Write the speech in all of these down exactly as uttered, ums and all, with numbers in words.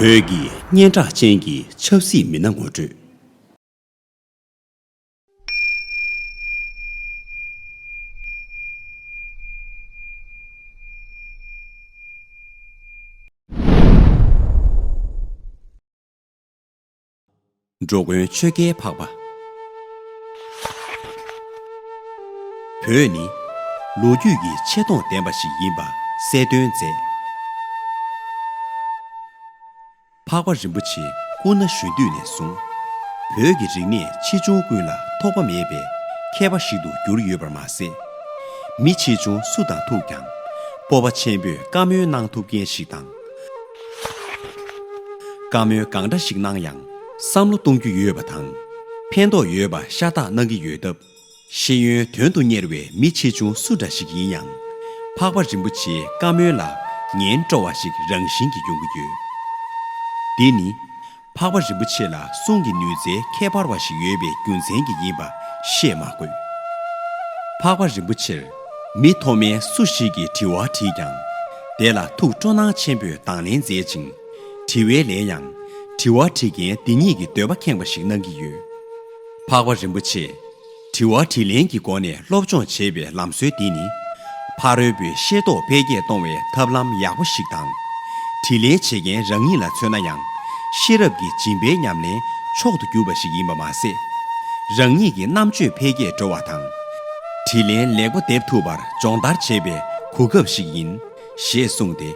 བོད་ཀྱི་སྙན་གྲགས་ཅན་གྱི་ཆབ་སྲིད་མི་སྣ་ངོ་སྤྲོད། འགྲོ་མགོན་ཆོས་རྒྱལ་འཕགས་པ། བོད་ནི་ལོ་རྒྱུས་ཀྱི་ཆེ་མཐོང་ལྡན་པ་ཞིག་ཡིན་པ་གསལ་སྟོན་མཛད། འཕགས་པ་རིན་པོ་ཆེ་སྐུ་ན་གཞོན་དུས་ནས་བཟུང་། བོད་ཀྱི་རིག་གནས་ཆེ་ཆུང་ཀུན་ལ་ཐོགས་པ་མེད་པའི་མཁས་པ་ཞིག་ཏུ་གྱུར་ཡོད་པར་མ་ཟད། མི་ཆེ་ཆུང་སུ་དང་ཐུག་ཀྱང་། སྤོབས་པ་ཆེན་པོས་བཀའ་མོལ་གནང་ཐུབ་མཁན་ཞིག་དང་། བཀའ་མོལ་གང་འདྲ་ཞིག་གནང་ཡང་བསམ་བློ་གཏོང་རྒྱུ་ཡོད་པ་དང་། ཕན་ཐོགས་ཡོད་པ་ཤ་སྟག་གནང་གི་ཡོད་སྟབས། ཤེས་ཡོན་དོན་དུ་གཉེར་བའི་མི་ཆེ་ཆུང་སུ་འདྲ་ཞིག་ཡིན་ཡང་། འཕགས་པ་རིན་པོ་ཆེའི་བཀའ་མོལ་ལ་ཉན་སྤྲོ་བ་ཞིག་རང་བཞིན་གྱིས་ཡོང་གི་ཡོད། འདི་ནི། འཕགས་པ་རིན་པོ་ཆེ་ལ་གསུང་གི་ནུས་རྩལ་ཁྱད་པར་བ་ཞིག་ཡོད་པའི་རྒྱུ་མཚན་གྱིས་ཡིན་པ་བཤད་མ་དགོས། འཕགས་པ་རིན་པོ་ཆེར་མི་མཐོ་དམན་སུ་ཞིག་གིས་དྲི་བ་དྲིས་ཀྱང་། དེ་ལ་ཐུགས་སྤྲོ་སྣང་ཆེན་པོས་དང་ལེན་མཛད་ཅིང་། དྲི་བའི་ལན་ཡང་དྲི་བ་དྲི་མཁན་དེ་ཉིད་ཀྱི་འདོད་པ་ཁེངས་པ་ཞིག་གནང་གི་ཡོད། འཕགས་པ་རིན་པོ་ཆེ། དྲི་བ་དྲིས་ལན་གྱི་སྒོ་ནས་སློབ་སྦྱོང་བྱེད་པའི་ལམ་སྲོལ་འདི་ནི། ཕ་རོལ་པོའི་ཤེས་རྟོགས་འཕེལ་རྒྱས་གཏོང་བའི་ཐབས་ལམ་ཡག་པོ་ཞིག་དང་། དྲིས་ལན་བྱེད་མཁན་རང་ཉིད་ལ་མཚོན་ན་ཡང་། ཤེས་རབ་ཀྱི་སྦྱིན་པའི་ཉམས་ལེན་མཆོག་ཏུ་གྱུར་པ་ཞིག་ཡིན་པ་མ་ཟད། རང་ཉིད་ཀྱི་རྣམ་དཔྱོད་འཕེལ་རྒྱས་འགྲོ་བ་དང་། དྲིས་ལན་ལེགས་པོ་འདེབས་ཐུབ་པར་སྦྱོང་བརྡར་བྱེད་པའི་གོ་སྐབས་ཤིག་ཡིན། ཞེས་གསུངས་ཏེ།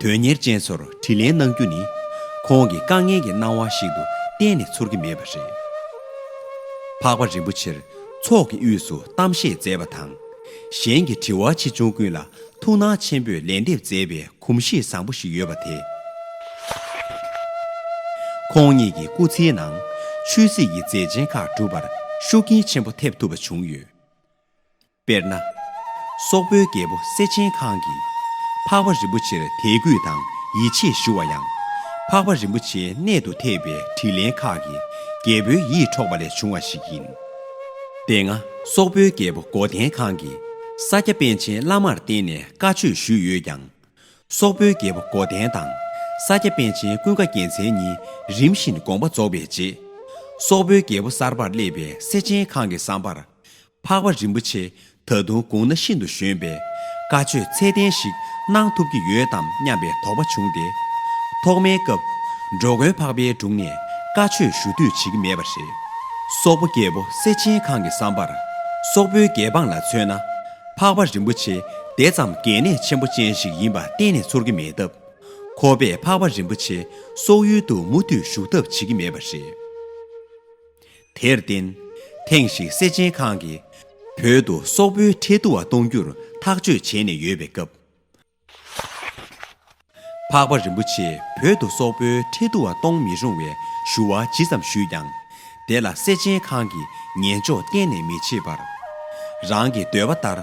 དོན་གཉེར་ཅན་ཚོར་དྲིས་ལན་གནང་རྒྱུ་ནི། ཁོང་གི་དཀའ་ངལ་གྱི་སྣང་བ་ཞིག་ཏུ་གཏན་ནས་ཚོར་གྱི་མེད་པ་རེད། འཕགས་པ་རིན་པོ་ཆེར་ཚོགས་ཀྱི་དབུས་སུ་གཏམ་བཤད་མཛད་པ་དང་། གཞན་གྱི་དྲི་བ་ཆེ་ཆུང་ཀུན་ལ་ཐུགས་སྣང་ཆེན་པོས་ལན་འདེབས་མཛད་པའི་གོམས་གཤིས་བཟང་པོ་ཞིག་ཡོད་པ་དེས། ཁོང་ཉིད་ཀྱི་སྐུ་ཚེའི་ནང་ཆོས་སྲིད་ཀྱི་མཛད་ཆེན་ཁག་གྲུབ་པར་ཤུགས་རྐྱེན་ཆེན་པོ་ཐེབས་ཐུབ་པ་བྱུང་ཡོད། དཔེར་ན། སོག་པོའི་རྒྱལ་པོ་གསེར་ཆེན་ཁང་གིས་འཕགས་པ་རིན་པོ་ཆེར་དད་གུས་དང་ཡིད་ཆེས་ཞུ་བ་ཡང་། འཕགས་པ་རིན་པོ་ཆེའི་གནད་དུ་ཐེག་པའི་དྲིས་ལན་ཁག་གིས་རྒྱལ་པོའི་ཡིད་འཕྲོག་པ་ལས་བྱུང་བ་ཞིག་ཡིན། དེ་སྔ་སོག་པོའི་རྒྱལ་པོ་མགོ་ལྡན་ཁང་གིས་ས་སྐྱ་པཎ་ཆེན་བླ་མར་བསྟེན་ནས་བཀའ་ཆོས་ཞུས་ཡོད་ཀྱང་། སོག་པོའི་རྒྱལ་པོ་མགོ་ལྡན་དང་ས་སྐྱ་པཎ་ཆེན་ཀུན་དགའ་རྒྱལ་མཚན་གཉིས་རིམ་བཞིན་དགོངས་པ་རྫོགས་པའི་རྗེས། སོག་པོའི་རྒྱལ་པོ་གསར་པར་སླེབས་པའི་གསེར་ཆེན་ཁང་གི་བསམ་པར། འཕགས་པ་རིན་པོ་ཆེ་ད་དུང་དགུང་ན་ཤིན་ཏུ་གཞོན་པས་བཀའ་ཆོས་ཚད་ལྡན་ཞིག་གནང་ཐུབ་ཀྱི་ཡོད་དམ་སྙམ་པའི་དོགས་པ་བྱུང་སྟེ། ཐོག་མའི་སྐབས་འགྲོ་མགོན་འཕགས་པའི་དྲུང་ནས་བཀའ་ཆོས་ཞུ་འདོད་བྱེད་ཀྱི་མེད་པ་རེད། སོག་པོ་རྒྱལ་པོ་གསེར་ཆེན་ཁང་གི་བསམ་པར། སོག་པོའི་རྒྱལ་འབངས་ལ་མཚོན་ན། འཕགས་པ་རིན་པོ་ཆེ་དེ་ཙམ་གལ་གནད་ཆེན་པོ་ཅན་ཞིག་ཡིན་པ་གཏན་ནས་ཚོར་གྱི་མེད་སྟབས། ཁོ་པས་འཕགས་པ་རིན་པོ་ཆེ་སོག་ཡུལ་དུ་མུ་མཐུད་བཞུགས་ཐབས་བྱེད་ཀྱི་མེད་པ་རེད། དེར་བརྟེན། ཐེངས་ཤིག་གསེར་ཆེན་ཁང་གིས་བོད་དུ་སོག་པོའི་ཁྲལ་བསྡུ་བ་གཏོང་རྒྱུར་ཐག་གཅོད་བྱས་ནས་ཡོད་པའི་སྐབས། འཕགས་པ་རིན་པོ་ཆེས་བོད་དུ་སོག་པོའི་ཁྲལ་བསྡུ་བ་གཏོང་མི་རུང་བའི་ཞུ་བ་ཇི་ཙམ་ཞུས་ཀྱང་། དེ་ལ་གསེར་ཆེན་ཁང་གིས་ཉན་འཇོག་གཏན་ནས་མི་བྱེད་པར། རང་གི་འདོད་པ་ལྟར་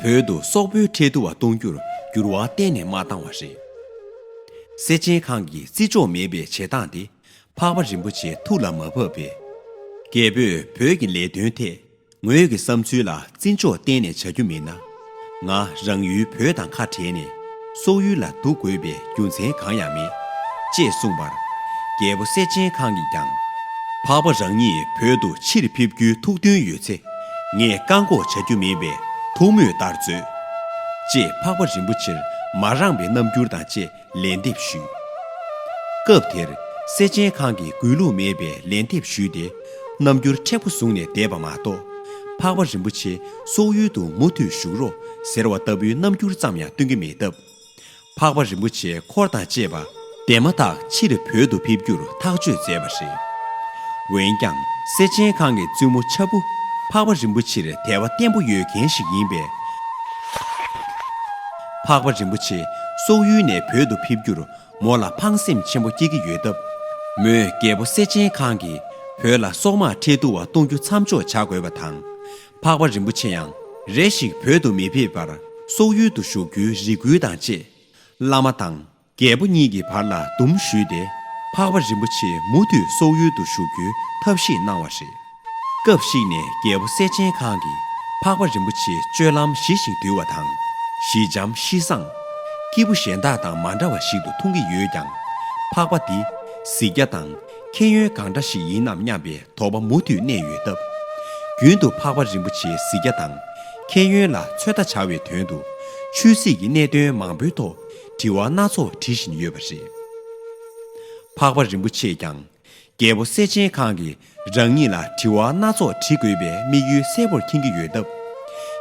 བོད་དུ་སོག་པོའི་ཁྲལ་བསྡུ་བ་གཏོང་རྒྱུར་འགྱུར་བ་གཏན་ནས་མ་བཏང་བ་རེད། གསེར་ཆེན་ཁང་གིས་བརྩི་འཇོག་མེད་པའི་བྱེད་སྟངས་དེ་འཕགས་པ་རིན་པོ་ཆེའི་ཐུགས་ལ་མ་བབས་པས། རྒྱལ་པོས་བོད་ཀྱི་ལས་དོན་ཐད་ངོས་ཀྱི་བསམ་ཚུལ་ལ་བརྩི་འཇོག་གཏན་ནས་བྱ་རྒྱུ་མིན་ན། ང་རང་ཡུལ་བོད་དང་ཁ་བྲལ་ནས་སོག་ཡུལ་ལ་འདུག་དགོས་པའི་རྒྱུ་མཚན་གང་ཡང་མེད། ཅེས་གསུངས་པར། རྒྱལ་པོ་གསེར་ཆེན་ཁང་གིས་ཀྱང་། འཕགས་པ་རང་ཉིད་བོད་དུ་ཕྱིར་ཕེབས་རྒྱུའི་ཐུགས་འདུན་ཡོད་ཚེ། ངས་བཀག་འགོག་བྱ་རྒྱུ་མིན་པས་ཐུགས་མོས་ལྟར་མཛོད། ཅེས་འཕགས་པ་རིན་པོ་ཆེར་མ་རངས་པའི་རྣམ་འགྱུར་དང་བཅས། ལན་འདེབས་ཞུས། སྐབས་དེར་གསེར་ཆེན་ཁང་གིས་གུས་ལུགས་མེད་པའི་ལན་འདེབས་ཞུས་ཏེ། རྣམ་འགྱུར་མཁྲེགས་པོ་བཟུང་ནས་བསྡད་པ་མ་གཏོགས། འཕགས་པ་རིན་པོ་ཆེ་སོག་ཡུལ་དུ་མུ་མཐུད་བཞུགས་རོགས་ཟེར་བ་ལྟ་བུའི་རྣམ་འགྱུར་ཙམ་ཡང་སྟོན་གྱི་མེད་སྟབས། འཕགས་པ་རིན་པོ་ཆེ་འཁོར་དང་བཅས་པ་དེ་མ་ཐག་ཕྱིར་བོད་དུ་ཕེབས་རྒྱུར་ཐག་གཅོད་མཛད་པ་རེད། འོན་ཀྱང་གསེར་ཆེན་ཁང་གི་བཙུན་མོ་ཆ་བུ་འཕགས་པ་རིན་པོ་ཆེར་དད་པ་བརྟན་པོ་ཡོད་མཁན་ཞིག་ཡིན་པས། འཕགས་པ་རིན་པོ་ཆེ་སོག་ཡུལ་ནས་བོད་དུ་ཕེབས་རྒྱུར། མོ་ལ་ཕངས་སེམས་ཆེན་པོ་སྐྱེ་གི་ཡོད་སྟབས། མོས་རྒྱལ་པོ་གསེར་ཆེན་ཁང་གིས་བོད་ལ་སོག་དམག་ཁྲལ་བསྡུ་བ་གཏོང་རྒྱུ་མཚམས་འཇོག་བྱ་དགོས་པ་དང་། འཕགས་པ་རིན་པོ་ཆེ་ཡང་རེ་ཞིག་བོད་དུ་མི་ཕེབས་པར་སོག་ཡུལ་དུ་བཞུགས་རྒྱུའི་རེ་སྐུལ་དང་བཅས། བླ་མ་དང་རྒྱལ་པོ་གཉིས་ཀྱི་བར་ལ་འདུམ་ཞུས་ཏེ། འཕགས་པ་རིན་པོ་ཆེ་མུ་མཐུད་སོག་ཡུལ་དུ་བཞུགས་རྒྱུའི་ཐབས་ཤེས་གནང་བ་རེད། སྐབས་ཤིག་ནས་རྒྱལ་པོ་གསེར་ཆེན་ཁང་གིས་འཕགས་པ་རིན་པོ་ཆེའི་སྤྱོད་ལམ་ཞི་ཞིང་དུལ་བ་དང་། ཞི་འཇམ་ཤེས་བཟང་། སྐྱེས་བུ་གཞན་དག་དང་མ་འདྲ་བ་ཞིག་ཏུ་མཐོང་གི་ཡོད་ཀྱང་། འཕགས་པ་འདི་གཟིགས་རྒྱ་དང་མཁྱེན་ཡོན་གང་འདྲ་ཞིག་ཡིན་ནམ་སྙམ་པའི་དོགས་པ་མུ་མཐུད་གནས་ཡོད་སྟབས། རྒྱུན་དུ་འཕགས་པ་རིན་པོ་ཆེའི་གཟིགས་རྒྱ་དང་མཁྱེན་ཡོན་ལ་ཚོད་ལྟ་བྱ་བའི་དོན་དུ། ཆོས་སྲིད་ཀྱི་གནད་དོན་མང་པོའི་ཐོག་དྲི་བ་སྣ་ཚོགས་དྲི་བཞིན་ཡོད་པ་རེད། འཕགས་པ་རིན་པོ་ཆེས་ཀྱང་རྒྱལ་པོ་སེ་ཆེན་ཁང་གིས་རང་ཉིད་ལ་དྲི་བ་སྣ་ཚོགས་དྲི་དགོས་པའི་དམིགས་ཡུལ་གསལ་པོར་མཁྱེན་གྱི་ཡོད་སྟབས།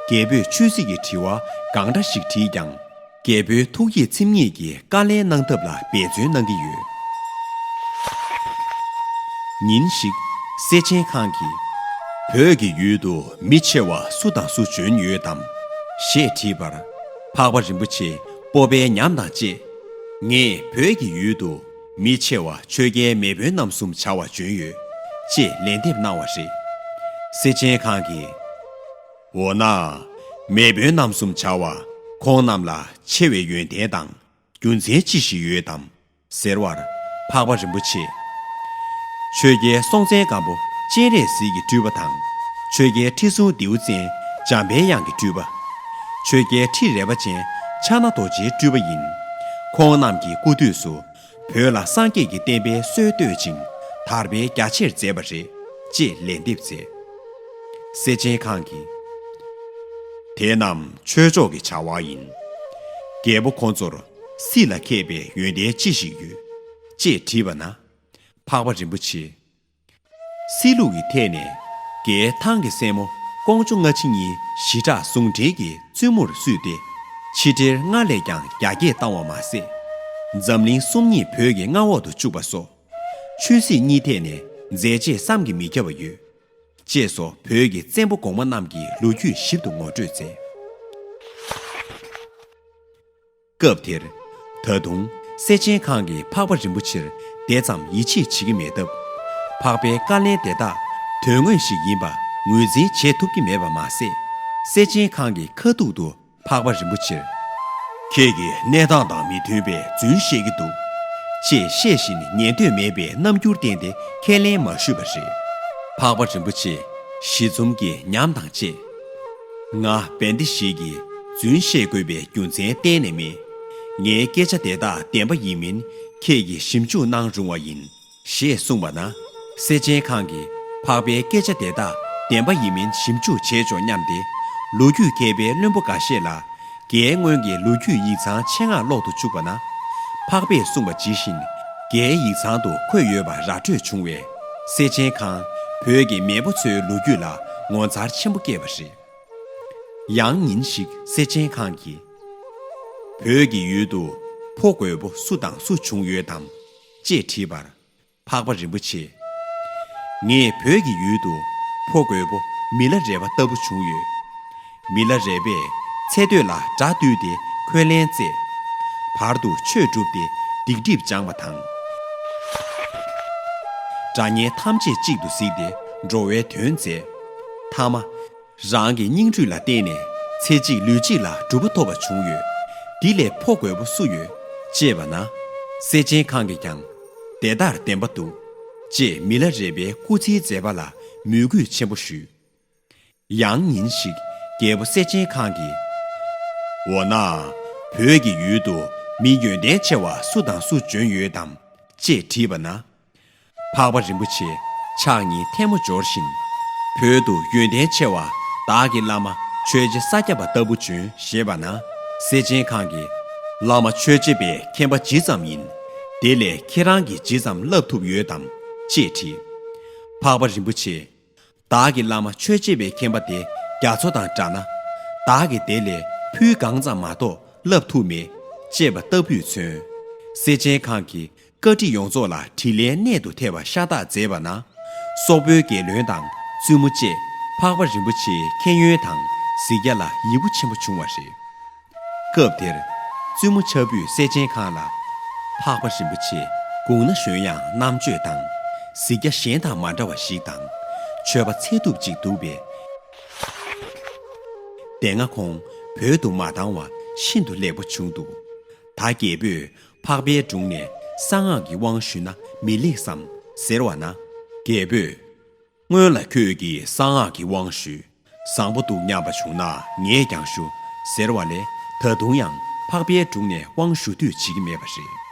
རྒྱལ་པོས་ཆོས་སྲིད་ཀྱི་དྲི་བ་གང་འདྲ་ཞིག་དྲིས་ཀྱང་། རྒྱལ་པོའི་ཐུགས་ཡིད་ཚིམ་ངེས་ཀྱིས་བཀའ་ལན་གནང་ཐབས་ལ་འབད་བརྩོན་གནང་གི་ཡོད། ཉིན་ཞིག་སེ་ཆེན་ཁང་གིས། བོད་ཀྱི་ཡུལ་དུ་མི་ཆེ་བ་སུ་དང་སུ་བྱོན་ཡོད་དམ། ཞེས་དྲིས་པར། འཕགས་པ་རིན་པོ་ཆེས་སྤོབས་པའི་ཉམས་དང་བཅས། ངས་བོད་ཀྱི་ཡུལ་དུ་མི་ཆེ་བ་ཆོས་རྒྱལ་མེས་དབོན་རྣམ་གསུམ་བྱ་བར་བྱོན་ཡོད། ཅེས་ལན་འདེབས་གནང་བ་རེད། སེ་ཆེན་ཁང་གིས། འོ་ན། མེས་དབོན་རྣམ་གསུམ་བྱ་བ་ཁོང་རྣམས་ལ་ཆེ་བའི་ཡོན་ཏན་དང་རྒྱུ་མཚན་ཅི་ཞིག་ཡོད་དམ། ཟེར་བར། འཕགས་པ་རིན་པོ་ཆེས། ཆོས་རྒྱལ་སྲོང་བཙན་སྒམ་པོ་སྤྱན་རས་གཟིགས་ཀྱི་སྤྲུལ་པ་དང་། ཆོས་རྒྱལ་ཁྲི་སྲོང་ལྡེའུ་བཙན་འཇམ་པའི་དབྱངས་ཀྱི་སྤྲུལ་པ། ཆོས་རྒྱལ་ཁྲི་རལ་པ་ཅན་ཕྱག་ན་རྡོ་རྗེའི་སྤྲུལ་པ་ཡིན། ཁོང་རྣམས་ཀྱི་སྐུ་དུས་སུ། བོད་ལ་སངས་རྒྱས་ཀྱི་བསྟན་པའི་སྲོལ་བཏོད་ཅིང་དར་སྤེལ་རྒྱ་ཆེར་མཛད་པ་རེད། ཅེས་ལན་འདེབས་མཛད། སེ་ཆེན་ཁང་གིས། དེ་རྣམས་ཆོས་ཕྱོགས་ཀྱི་བྱ་བ་ཡིན། རྒྱལ་པོ་ཁོང་ཚོར་སྲིད་ལ་མཁས་པའི་ཡོན་ཏན་ཅི་ཞིག་ཡོད། ཅེས་དྲིས་པ་ན། འཕགས་པ་རིན་པོ་ཆེས། སྲིད་ལུགས་ཀྱི་ཐད་ནས། རྒྱའི་ཐང་གི་སྲས་མོ་ཀོང་ཇོ་སྔ་ཕྱི་གཉིས་ཞི་དྲག་ཟུང་འབྲེལ་གྱི་བཙུན་མོར་བསུས་ཏེ། ཕྱི་འབྲེལ་སྔར་ལས་ཀྱང་རྒྱ་སྐྱེད་བཏང་བ་མ་ཟད། འཛམ་གླིང་གསུམ་གཉིས་བོད་ཀྱི་མངའ་འོག་ཏུ་བཅུག་པ་སོགས། ཆོས་སྲིད་གཉིས་ཐད་ནས་མཛད་རྗེས་བསམ་གྱིས་མི་ཁྱབ་པ་ཡོད། ཅེས་སོགས་བོད་ཀྱི་བཙན་པོ་གོང་མ་རྣམས་ཀྱི་ལོ་རྒྱུས་ཞིབ་ཏུ་ངོ་སྤྲོད་མཛད། སྐབས་དེར། ད་དུང་སེ་ཆེན་ཁང་གིས་འཕགས་པ་རིན་པོ་ཆེར་དེ་ཙམ་ཡིད་ཆེས་བྱེད་ཀྱི་མེད་སྟབས། འཕགས་པའི་བཀའ་ལན་དེ་དག་དོན་དངོས་ཤིག་ཡིན་པ་ངོས་འཛིན་བྱེད་ཐུབ་ཀྱི་མེད་པ་མ་ཟད། སེ་ཆེན་ཁང་གི་ཁ་ཐུག་ཏུ་འཕགས་པ་རིན་པོ་ཆེར། ཁྱེད་ཀྱིས་གནས་སྟངས་དང་མི་མཐུན་པའི་རྫུན་བཤད་ཀྱི་འདུག་ཅེས་བཤད་བཞིན་ཉན་འདོད་མེད་པའི་རྣམ་འགྱུར་བསྟན་ཏེ་ཁས་ལེན་མ་ཞུས་པ་རེད། འཕགས་པ་རིན་པོ་ཆེས་ཞི་འཛུམ་གྱི་ཉམས་དང་བཅས། ང་བན་དེ་ཞིག་གིས་རྫུན་བཤད་དགོས་པའི་རྒྱུ་མཚན་གཏན་ནས་མེད། ངའི་སྐད་ཆ་དེ་དག་བདེན་པ་ཡིན་མིན་ཁྱེད་ཀྱིས་ཞིབ་འཇུག་གནང་རུང་བ་ཡིན། ཞེས་གསུངས་པ་ན། སེ་ཆེན་ཁང་གིས་འཕགས་པའི་སྐད་ཆ་དེ་དག་བདེན་པ་ཡིན་མིན་ཞིབ་འཇུག་བྱས་ཆོག་སྙམ་སྟེ། ལོ་རྒྱུས་མཁས་པའི་བློན་པོ་འགའ་ཤས་ལ། རྒྱའི་སྔོན་གྱི་ལོ་རྒྱུས་ཡིག་ཚང་ཆེད་མངགས་ཀློག་ཏུ་བཅུག་པ་ན། འཕགས་པས་གསུངས་པ་ཇི་བཞིན་རྒྱའི་ཡིག་ཚང་དུ་འཁོད་ཡོད་པ་ར་སྤྲོད་བྱུང་བས། སེ་ཆེན་ཁང་བོད་ཀྱི་མེས་པོ་ཚོའི་ལོ་རྒྱུས་ལ་ངོ་མཚར་ཆེན་པོ་སྐྱེས་པ་རེད། ཡང་ཉིན་ཞིག་སེ་ཆེན་ཁང་གིས། བོད་ཀྱི་ཡུལ་དུ་ཕོ་རྒོད་པོ་སུ་དང་སུ་བྱུང་ཡོད་དམ། ཅེས་དྲིས་པར། འཕགས་པ་རིན་པོ་ཆེས། ངས་བོད་ཀྱི་ཡུལ་དུ་ཕོ་རྒོད་པོ་མི་ལ་རས་པ་ལྟ་བུ་བྱུང་ཡོད། མི་ལ་རས་པས་ཚེ་སྟོད་ལ་དགྲ་བཏུལ་ཏེ་འཁོན་ལན་བརྩེས། བར་དུ་ཆོས་བསྒྲུབས་ཏེ་སྡིག་སྒྲིབ་སྦྱངས་པ་དང་། དགྲ་གཉེན་ཐམས་ཅད་གཅིག་ཏུ་གཟིགས་ཏེ་འགྲོ་བའི་དོན་མཛད། ཐ་མ། རང་གི་སྙིང་རུས་ལ་བརྟེན་ནས་ཚེ་གཅིག་ལུས་གཅིག་ལ་གྲུབ་པ་ཐོབ་པ་བྱུང་ཡོད། འདི་ལས་ཕོ་རྒོད་པོ་སུ་ཡོད། ཅེས་པ་ན། སེ་ཆེན་ཁང་གིས་ཀྱང་། དེ་ལྟར་བདེན་པ་འདུག་ཅེས་མི་ལ་རས་པའི་སྐུ་ཚེའི་མཛད་པ་ལ་མོས་གུས་ཆེན་པོ་ཞུས། ཡང་ཉིན་ཞིག་རྒྱལ་པོ་སེ་ཆེན་ཁང་གིས། འོ་ན། བོད་ཀྱི་ཡུལ་དུ་མི་ཡོན་ཏན་ཆེ་བ་སུ་དང་སུ་བྱོན་ཡོད་དམ། ཅེས་དྲིས་པ་ན། འཕགས་པ་རིན་པོ་ཆེ་ཕྱག་གཉིས་ཐལ་མོ་སྦྱོར་བཞིན། བོད་དུ་ཡོན་ཏན་ཆེ་བ་བདག་གི་བླ་མ་ཆོས་རྗེ་ས་སྐྱ་པ་ལྟ་བུ་བྱོན་ཞེས་པ་ན། སེ་ཆེན་ཁང་གིས། བླ་མ་ཆོས་རྗེ་པའི་མཁྱེན་པ་ཇི་ཙམ་ཡིན། དེ་ལས་ཁྱེད་རང་གིས་ཇི་ཙམ་བསླབ་ཐུབ་ཡོད་དམ། ཅེས་དྲིས། འཕགས་པ་རིན་པོ་ཆེས། བདག་གི་བླ་མ་ཆོས་རྗེ་པའི་མཁྱེན་པ་དེ་རྒྱ་མཚོ་དང་འདྲ་ན། བདག་གིས་དེ་ལས་ཕུལ་གང་ཙམ་མ་གཏོགས་བསླབ་ཐུབ་མེད། ཅེས་པ་ལྟ་བུས་མཚོན། སེ་ཆེན་ཁང་གིས་བཀའ་ཁྲི་ཡོངས་རྫོགས་ལ་དྲིན་ལན་གནད་དུ་ཐེབས་པ་ཤ་སྟག་མཛད་པ་ན། སོག་པོའི་རྒྱལ་བློན་དང་བཙུན་མོ་བཅས་འཕགས་པ་རིན་པོ་ཆེའི་མཁྱེན་ཡོན་དང་གཟིགས་རྒྱ་ལ་ཡིད་དབུགས་ཆེན་པོ་བྱུང་བ་རེད། སྐབས་དེར། བཙུན་མོ་ཆ་བུས་སེ་ཆེན་ཁང་ལ། འཕགས་པ་རིན་པོ་ཆེ་དགུང་ན་གཞོན་ཡང་རྣམ་དཔྱོད་དང་། གཟིགས་རྒྱ་གཞན་དང་མ་འདྲ་བ་ཞིག་དང་། ཆོས་པ་ཚད་ཐུབ་ཅིག་འདུག་པས། དེ་སྔ་ཁོང་བོད་དུ་མ་བཏང་བ་ཤིན་ཏུ་ལེགས་པོ་བྱུང་འདུག་ད་རྒྱལ་པོས་འཕགས་པའི་དྲུང་ནས་གསང་སྔགས་ཀྱི་དབང་ཞུས་ན་མི་ལེགས་སམ་ཟེར་བ་ན། རྒྱལ་པོས། སྔོན་ལ་ཁྱོད་ཀྱིས་གསང་སྔགས་ཀྱི་དབང་ཞུས། བཟང་པོ་འདུག་སྙམ་པ་བྱུང་ན་ངས་ཀྱང་ཞུ་ཟེར་བ་ལས། ད་དུང་ཡང་འཕགས་པའི་དྲུང་ནས་དབང་ཞུ་འདོད་བྱེད་ཀྱི་མེད་པ་རེད།